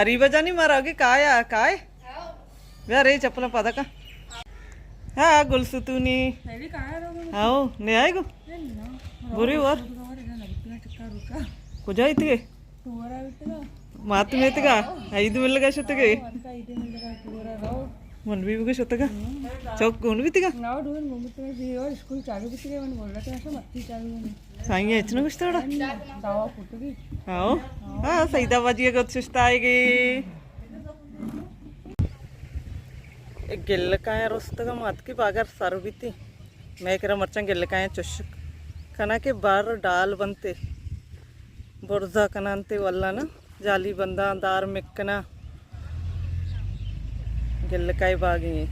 اریبہ جانی، مارا اگے کائے آ، کائے؟ بیا رے چپلاں پادا کا۔ ہاں، گل ستونی۔ ہاؤ، نے آئے گو؟ بری وار۔ کجا ایتگے؟ مات میتگا؟ عید ملگا شتگے؟ من بھی بگو شتگا۔ چوک گون بیتگا؟ سائیں، اچ نہ گوشتہ وڑا؟ ہاؤ۔ ہاں، سعیدہ باجی گت ششت آئے گے۔ اے گلکایاں رستگاں، ما اتکی باگار سر بیتی۔ مئے کرا مرچاں گلکایاں چش کناں کہ بر ڈال بنتے، برزا کنانتے، واللہ نا، جالی بنداں، دار مکناں۔ گلکائی باگی ایں۔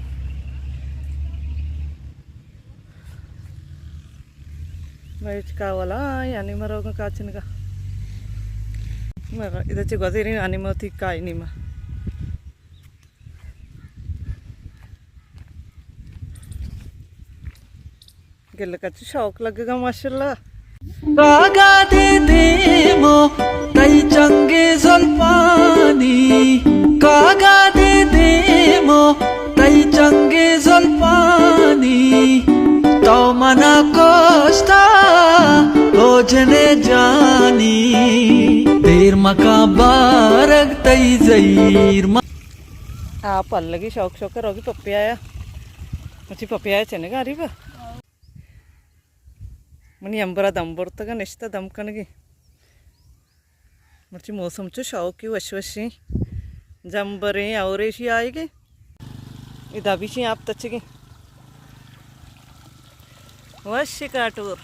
مئے ہچ کاولا، یعنی مروگاں کاچنگا۔ مگر ادا چہ گوزیریں آنی موتی کائی نیما۔ گلک ءَ چہ شوق لگگا ماشاءاللہ۔ کاگد ءِ دیم ءَ تئی چنگے زلپانی، کاگد ءِ دیم ءَ تئی چنگے زلپانی، تو منا کشتا او جنے جانی، دیر مکاں بارگ تئی زہیر ما۔ آ پلگی شوق شوق روگی پپیا ءَ۔ مچی پپیا ءَ چنگا اریبہ۔ منی امبرا دم برتگا نشتہ دم کنگی۔ مرچی موسم چو شوقی وش وشیں۔ جمبریں اور ایشی آئیگے۔ ادا بیشیں آپ تچگیں۔ وش کاٹور۔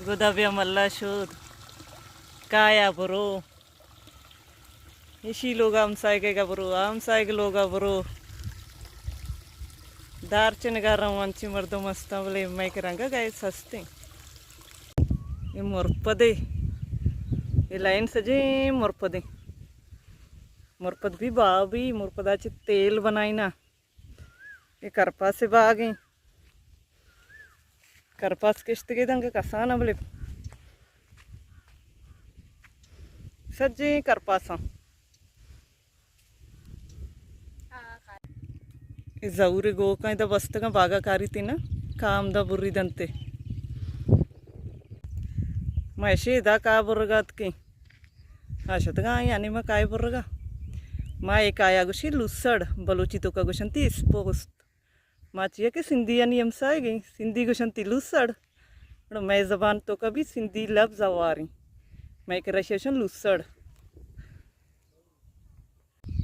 گدا بیا ملا شود۔ کایا برو۔ ایشی لوگا ہمسائگے گا برو، آ ہمسائگ لوگا برو۔ دار چنگا رواں، انچیں مردم ہستاں، بلے مئے کہ رنگا گیس ہستیں۔ اے مرپدے، اے لائن سجیں مرپدیں۔ مرپد بھی بابی، مرپدا چہ تیل بنائینا۔ اے کرپاس ءِ باگ ایں۔ کرپاس کشتگے دنگا کسان ءَ، بلے سجیں کرپاساں۔ اے زہور ءِ گوکاں ادا بستگاں، باگا کاریت نا، کام دا بری دنتے۔ ما اشی ادا کا برگا اتکیں۔ آ شتگاں آئی ءَ نیمگ کائے برگا۔ ما اے کایا گوشی لوسڑ، بلوچی توکا گوشنتی اسپوست۔ ما چیا کہ سندھیانی ہمسائگیں، سندھی گوشنتی لوسڑ۔ گڑا مئے زبان توکا بھی سندھی لبز ہواریں۔ مئے کرا اشی گوشن لوسڑ۔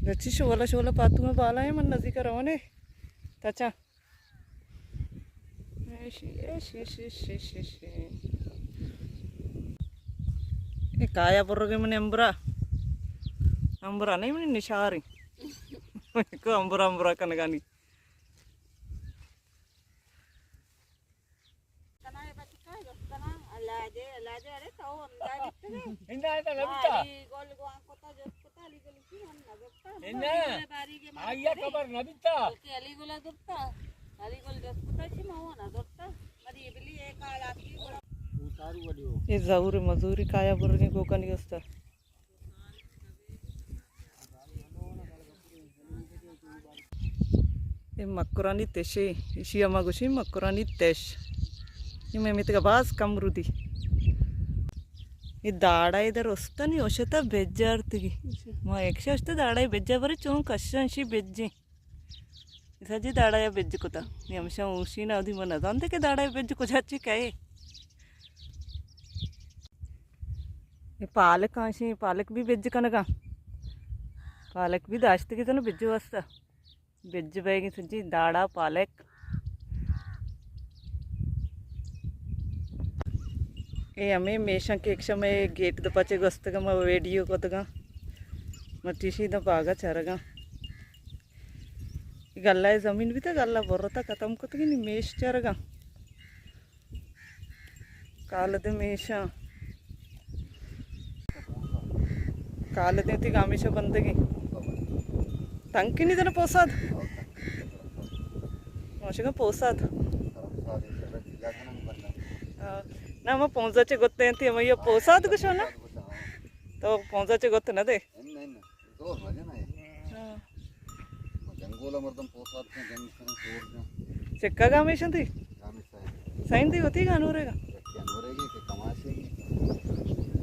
گچی شولا شولا پاتو میں بالا ہیں، من نزیکا رونے۔ تچا۔ ایشی، ایشی، ایشی، ایشی، ایشی۔ اے کایا برگے من امبرا۔ امبرا نہیں، من نشاری۔ کو امبرا، امبرا کنگانی۔ اے زہور مزوری کایا برگیں گوکانی استا۔ اے مکرانی تشے، ایشی ہما گوشی مکرانی تش۔ اے مئے میتگا باز کم رودی۔ اے داڑا ادھر استنی اوشتا بجارتگی۔ ما ایک ششت داڑا بجا برے چون کشن شی بجیں۔ سجی داڑا یا بج کتا۔ نی ہمشہ اوشی نا دی من نزانتے کہ داڑا یا بج کجا چی کئے۔ اے پالک آنشیں، پالک بھی بج کنگا۔ پالک بھی داشتگی تنو بج واسطہ۔ بج بیگی سجی داڑا پالک۔ اے ہمیں میشاں کہ ایک شمے گیٹ دپا چے گوستگا ما ویڈیو کتگا۔ مٹیشی دا باغا چرگا۔ گلہ ءِ زمین بیتگ، گلہ برتگ، ختم کتگی، نی میش چرگاں۔ کالد ءِ میشاں۔ کالد ءِ تیگ ہمیشہ بندگی۔ تنکی نی دن پوساد؟ موشگاں پوساد۔ ہاں۔ نہ، ما پونزا چے گتے انتی، ہمیں یہ پوساد گشو نا؟ تو پونزا چے گت نہ دے؟ ہاں۔ جنگولا مردم پوسات ہیں، جنگ سے زور جان۔ چکا گامیشن تھی؟ گامیشن۔ سائن تھی ہوتی گانورے گا؟ یکی انورے گی کہ کماشے گی۔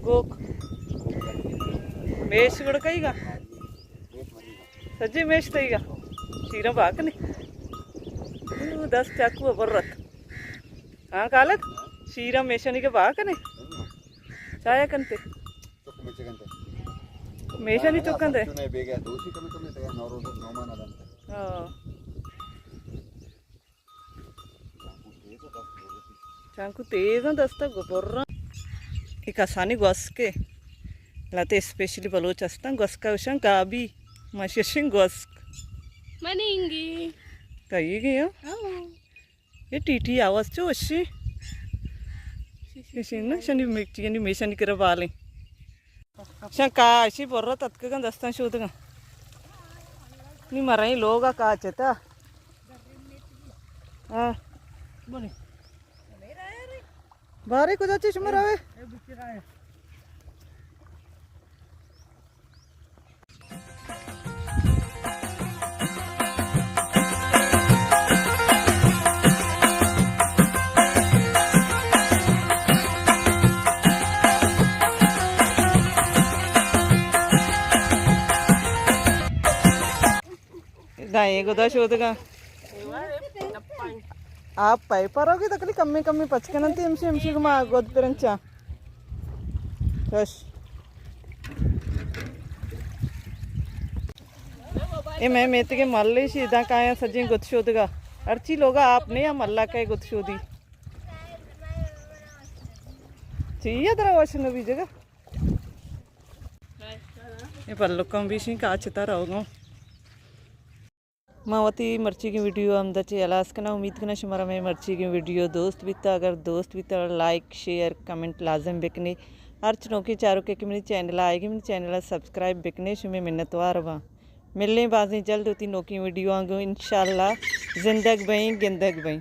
گوک۔ میش گڑ کئی گا؟ سجے میش تئی گا؟ شیرم باکنے۔ دس چاکو برت۔ ہاں کالک؟ شیرم میشنی کے باکنے۔ چایا کنتے؟ چک میچے کنتے۔ میشنی چک کنتے؟ چنے بیگا دوشی کمی کمی تے نو روز نو مانا دنتے۔ ہاں۔ چانکو تیز ہیں دستا گبرا۔ ایک آسانی گوسکے۔ لاتے اسپیشلی بلوچ ہستن گوسکا وشن گابی۔ ماشین گوسک۔ منینگی۔ کئی گیا؟ ہاں۔ اے ٹی ٹی آواز چو وشی۔ شی، شی، شی، شی، نا، شنی میک-، یعنی میشانی کرا بالیں۔ شن کا، اشی برت اتکگن دستان شودگن۔ نی مرائیں لوگا کاچتا۔ ہاں۔ بارے کجا چی شما روے؟ دائیں گدا شودگا۔ آپ پائے پروگی تکلی کمی کمی پچ کننتی، ہمشی ہمشی گما گد پرنچا۔ چش۔ اے میں میتگے ملے شی ادا کایا سجیں گد شودگا۔ ہرچی لوگا آپ نے یا ملا کئے گد شودی۔ چی یا درا واشنگ بھی جگہ۔ اے پلکاں بھی شی کاچتا روگا۔ ما وتی مرچیگیں ویڈیو ہمدا چہ ہلاس کناں۔ امید کناں شمارا مئے مرچیگیں ویڈیو دوست بیتا۔ اگر دوست بیتا، لائک، شیئر، کمنٹ لازم بکنے۔ ہرچ نوکیں چاروکے کہ منی چینل آئیگی، منی چینل سبسکرائب بکنے، شمے منتوار باں۔ ملیں بازیں جلد وتی نوکیں ویڈیو آں گوں انشاءاللہ۔ زندگ بئیں، گندگ بئیں۔